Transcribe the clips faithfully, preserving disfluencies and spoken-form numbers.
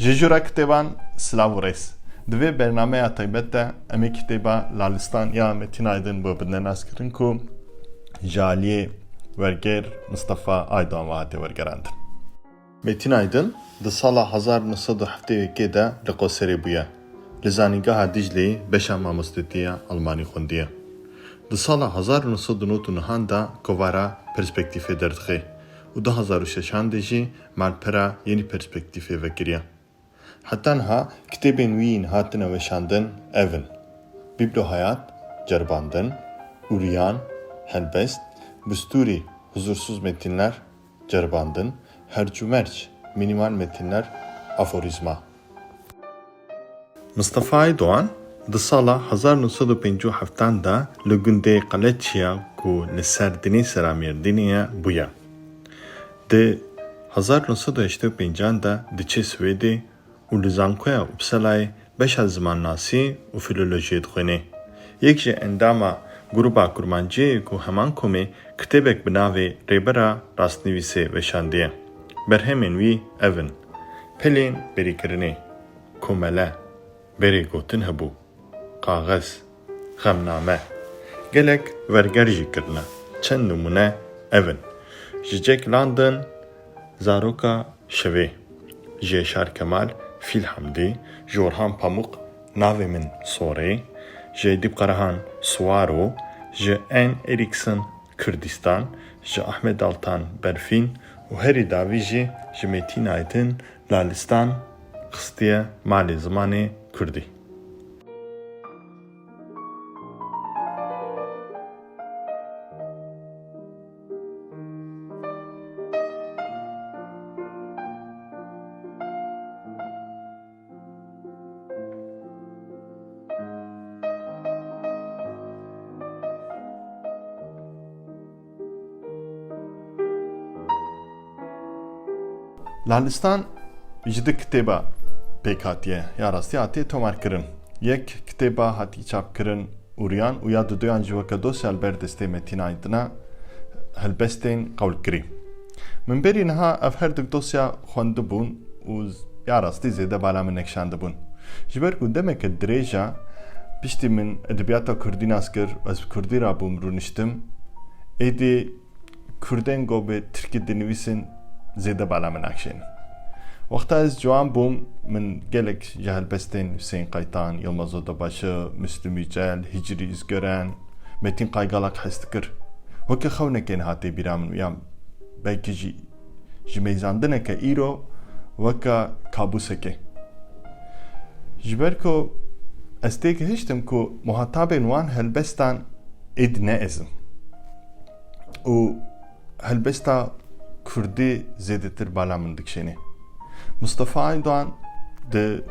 Ji jûra kitêban silav û rêz. Di vê bernameya taybet de em ê kitêba Lalistan ya Metîn Aydin bo bidine naskirin ku ji aliyê wergêr Mistefa Aydoğan ve hate wergerandin. Metîn Aydin di sala hezar neh sed û heftê û yekê de li Qoserê bûye. Li Zanîngeha Dîcleyê beşa mamostetiya Almanî xwendiye. Di sala hezar neh sed û nod û nehan de kovara Perspektîfê derdixe û du hezar û şeşan de jî malpera Yenî Perspektîfê vekiriye. Heta niha kitêbên wî yên hatine weşandin ev in: Biblo Hayat, Ceribandin, Uriyan, Helbest, Bistûrî, Huzursuz Metinler, Ceribandin, Hercûmerc, Minimal Metinler, Aforîzma. Mistefa Aydoğan di sala hezar neh sed û pêncî û heftan de li gundê Qeleçiya ku li ser dinê sera Mêrdînê ye bûye. Di hezar neh sed û heştê û pêncan de diçe Swêdê û li Zankoya Uppsalayê beşa zimannasî û fîlolojiyê dixwîne. Yek ji endama Gruba Kurmanciyê ku heman komê kitêbek bi navê Rêbera Rastnivîsê weşandiye. Berhemên wî ev in: Pelên Berîkirinê, Komele, Berê Gotin Hebû, Kaxez, Xemname. Gelek werger jî kirine. Çend nimûne ev in: Ji Jack London, Zaroka Şevê, ji Yaşar Kemal, Fîl Hamdî, ji Orhan Pamuk, Navê Min Sorê, ji Edîb Karahan, Swaro, ji Anne Erikson, Kurdistan, ji Ahmet Altan, Berfîn û herî dawî jî ji Metîn Aydin, Lalistan, xistiye malê zimanê kurdî. Lalistan ji du kitêba pêk hatiye, ya rastî hatiye tomarkirin. Yek kitêba hatî çapkirin Uriyan û ya didoyan jî weke dosya li ber destê Metîn Aydin a, Helbestên Qewlkirî. Min berî niha ev her du dosya xwendibûn û z-, ya rastî zêde bala min nekişandibûn. Ji ber ku demeke dirêj e, piştî min edebiyata kurdî nas kir, ez bi kurdî re bûm rûniştim, êdî kurdên ku bi tirkî dinivîsin zêde bala min nakişênin. Wexta ez ciwan bûm, min gelek ji helbestên Hüseyin Kaytan, Yılmaz Odabaşı, Müslüm Yücel, Hicri Üzgören, Metin Kaygalak hez dikir. Weke xewnekê niha tê bîra min, ya belkî jî ji mêzandineke îro weke kabûsekê. Ji ber ku ez têgihiştim ku muhatabên wan helbestan êdî ne ez im. Û helbesta kurdî zêdetir bala min dikişêne. Mustafa Aydoğan di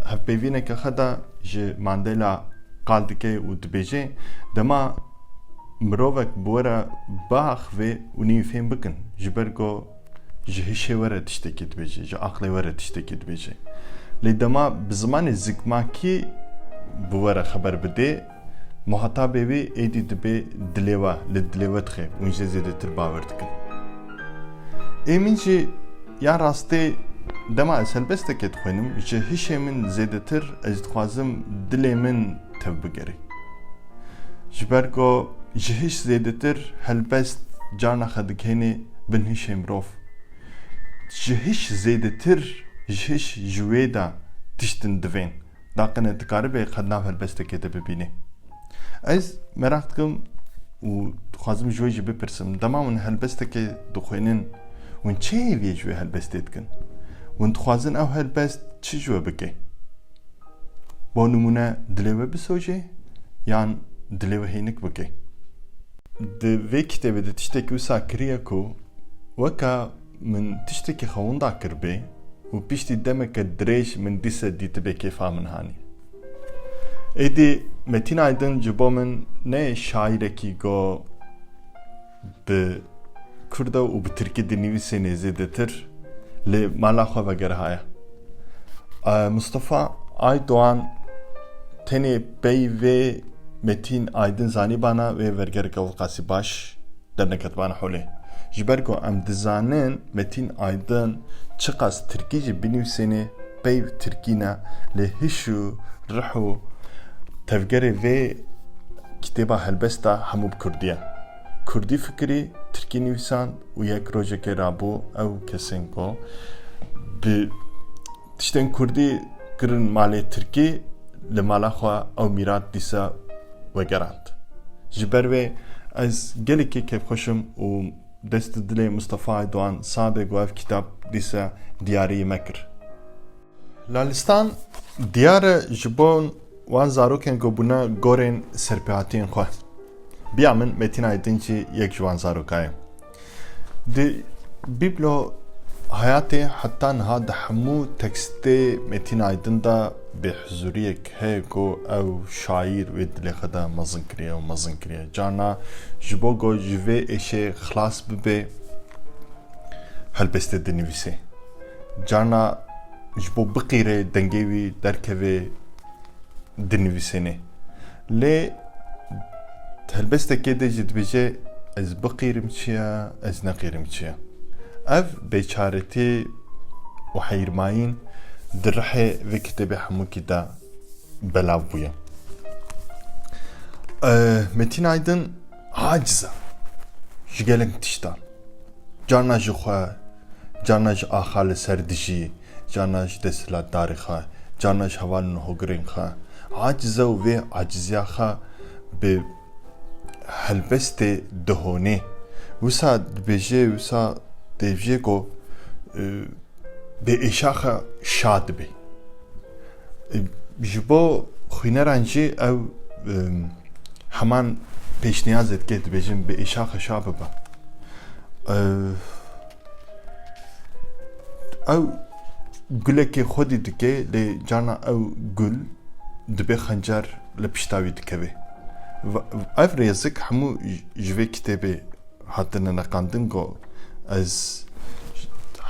hevpeyvîneke xwe de ji Mandela qal dike û dibêje, dema mirovek bi we re biaxivê, hûn ê fêm bikin, ji ber ku ji hişê we re tiştekî dibêje, ji aqlê we re tiştekî dibêje. Lê dema bi zimanê zikmakî bi we re xeber bidê, muhatabê wî êdî dibê dilê we, li dilê we dixe, hûn jê zêdetir bawer dikin. Ê min jî ya rastê dema ez helbestekê dixwînim, ji hişê min zêdetir ez dixwazim dilê min tev bigerê. Ji ber ku ji hiş zêdetir helbest carna xwe digihêne bin hişê mirov. Ji hiş zêdetir, ji hiş ji wê de tiştin divên. Daqine dikaribe qet nav helbestekê de bibîne. Ez meraq dikim û dixwazim ji we jî bipirsim. Dema hûn helbestekê dixwînin, hûn çi hêviyê ji wê helbestê dikin? Hûn dixwazin ew helbest çi ji we bike? Bo nimûne dilê we bisojê yan dilê we hênik bike? Di vê kitêbê de tiştekî wisa kiriye ku weka min tiştekî xwe winda kiribê û piştî demeke dirêj min dîse dîtibê kêfa min hanî. Êdî Metîn Aydin ji bo min ne şairekî ku bi kurda û bi tirkî dinivîsêne zêdetir li mala xwe vegerihaye. E, Mustafa Aydoğan tenê pey vê Metîn Aydin zanîbana wê vergereke ewqasî baş derneketibana holê. Ji ber ku em dizanin Metîn Aydin çiqas tirkî jî binivîsêne, peyv tirkî ne, lê hiş û rih û tevgerê vê kitêba helbesta hemû bi kurdî ye. Kurdî fikirî, tirkî nivîsand û yek rojekê rabû ew kesên ku bi tiştên kurdî kirin malê tirkî, li mala xwe ew mîrat dîsa vegerand. Ji ber vê ez gelekî kêfxweş im û dest û dilê Mistefa Aydoğan sax be ku ev kitab dîsa diyarî me kir. Lalistan diyar e ji bo wan zarokên ku bûne gorên serpêhatiyên xwe. Biya min Metîn Aydin jî yek ji wan zaroka ye. Di bîblo hayatê heta niha di hemû tekstê Metîn Aydin de bêhuzuriyek heye ku ew şaîr wê dilê xwe de mezin kiriye û mezin kiriye. Carna ji bo ku ji vê êşê xilas bibe, helbestê dinivîsê. Carna ji bo biqîre dengê wî derkeve dinivîsêne. Lê helbestekê de jî dibêje, ez biqîrim çi ye, ez neqîrim çi ye. Ev bêçaretî û heyirmayîn di rihê vê kitêbê hemûkî de belav bûye. Metîn Aydin aciz e ji gelek tiştan. Carna ji xwe, carna ji axa li ser dijî, carna ji desthilatdarê xwe, carna ji hevalên hogirên xwe. Aciz e û vê aciziya xwe bi helbestê dihonê. Wisa dibêje, wisa dibêje ku, e, bi êşa xwe şa dibe. E, ji bo xwîneran jî ew, e, heman pêşniyazê dike, dibêjin bi êşa xwe şa bibe. E, ew gulekê xwedî dike, lê carna ew gul dibe xencer li pişta wî dikeve. Va-, ev rêzik hemû ji vê kitêbê hatine neqandin ku ez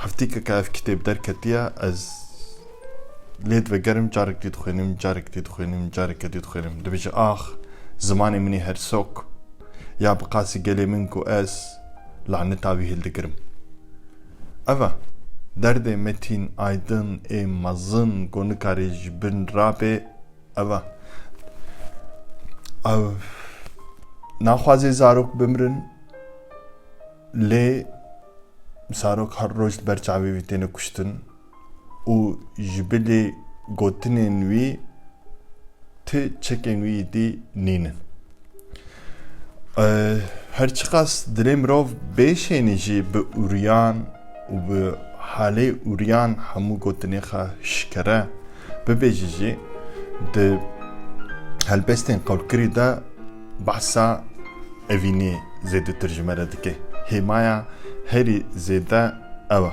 heftîkeke ev kitêb derketiye, ez lê divegerim, carek dî dixwînim, carek dî dixwînim, careke dî dixwînim. Dibêje, ax, zimanê min ê hersok, ya bi qasî gelê min ku ez laneta wî hildigirim. Ev e, derdê Metîn Aydin ê mezin ku nikare ji bin rabe, ev e. Ew naxwaze zarok bimirin, lê zarok her roj li ber çavê wî têne kuştin û ji bilî gotinên wî ti çekên wî dî nînin. Eee, her çiqas dilê mirov bêşênî jî bi uriyan û bi halê uriyan hemû gotinê xwe şikere bibêje jî, di helbestên qewlkirî de behsa evînê zêdetir ji me re dike. Hêmaya herî zêde ew e.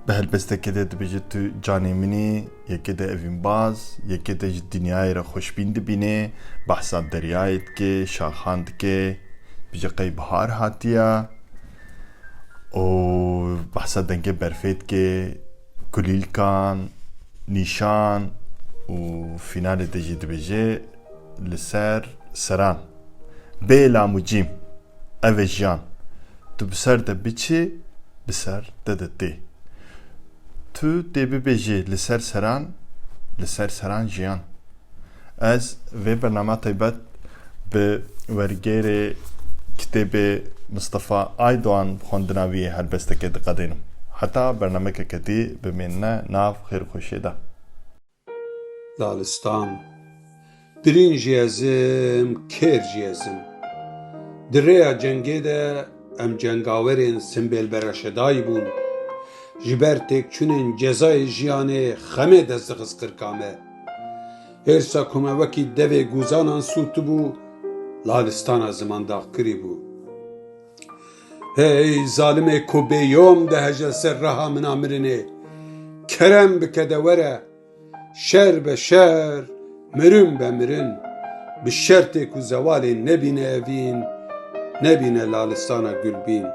Bi helbestekê de dibêje, tu canê min î, yekê de evînbaz, yekê de ji dinyayê re xweşbîn dibîne, behsa deryayê dike, şaxan dike, dibêje qey bihar hatiye û behsa dengê berfê dike, kulîlkan, nîşan û fînalê de jî dibêje, li ser seran. Bê lam û cîm. Ev e jiyan. Tu bi ser de biçî, bi ser te de tê. Tu tê bibêjî li ser seran, li ser seran jiyan. Ez vê bernama taybet bi wergêrê kitêbê Mistefa Aydoğan xwendina wî yê helbestekê diqedênim. Heta bernamekeke dî bimênine nav xêrxweşiyê de. Lalistan. Dirîn jî ez im, kêr jî ez im. Di rêya cengê de em cengawerên simbêlbereşedayî bûn. Ji ber têkçûnên cezayê jiyanê xemê dest dixist qirka me. Hêrsa ku me wekî devê gûzanan sûtibû, Lalistana ziman daxkirî bû. Hey zalimê ku bêyom dihece ser reha min a mirinê, kerem bike de were, şer be şer, mirin be mirin, bi şertê ku zewalê nebîne evîn, nebîne Lalistana Gulbîn.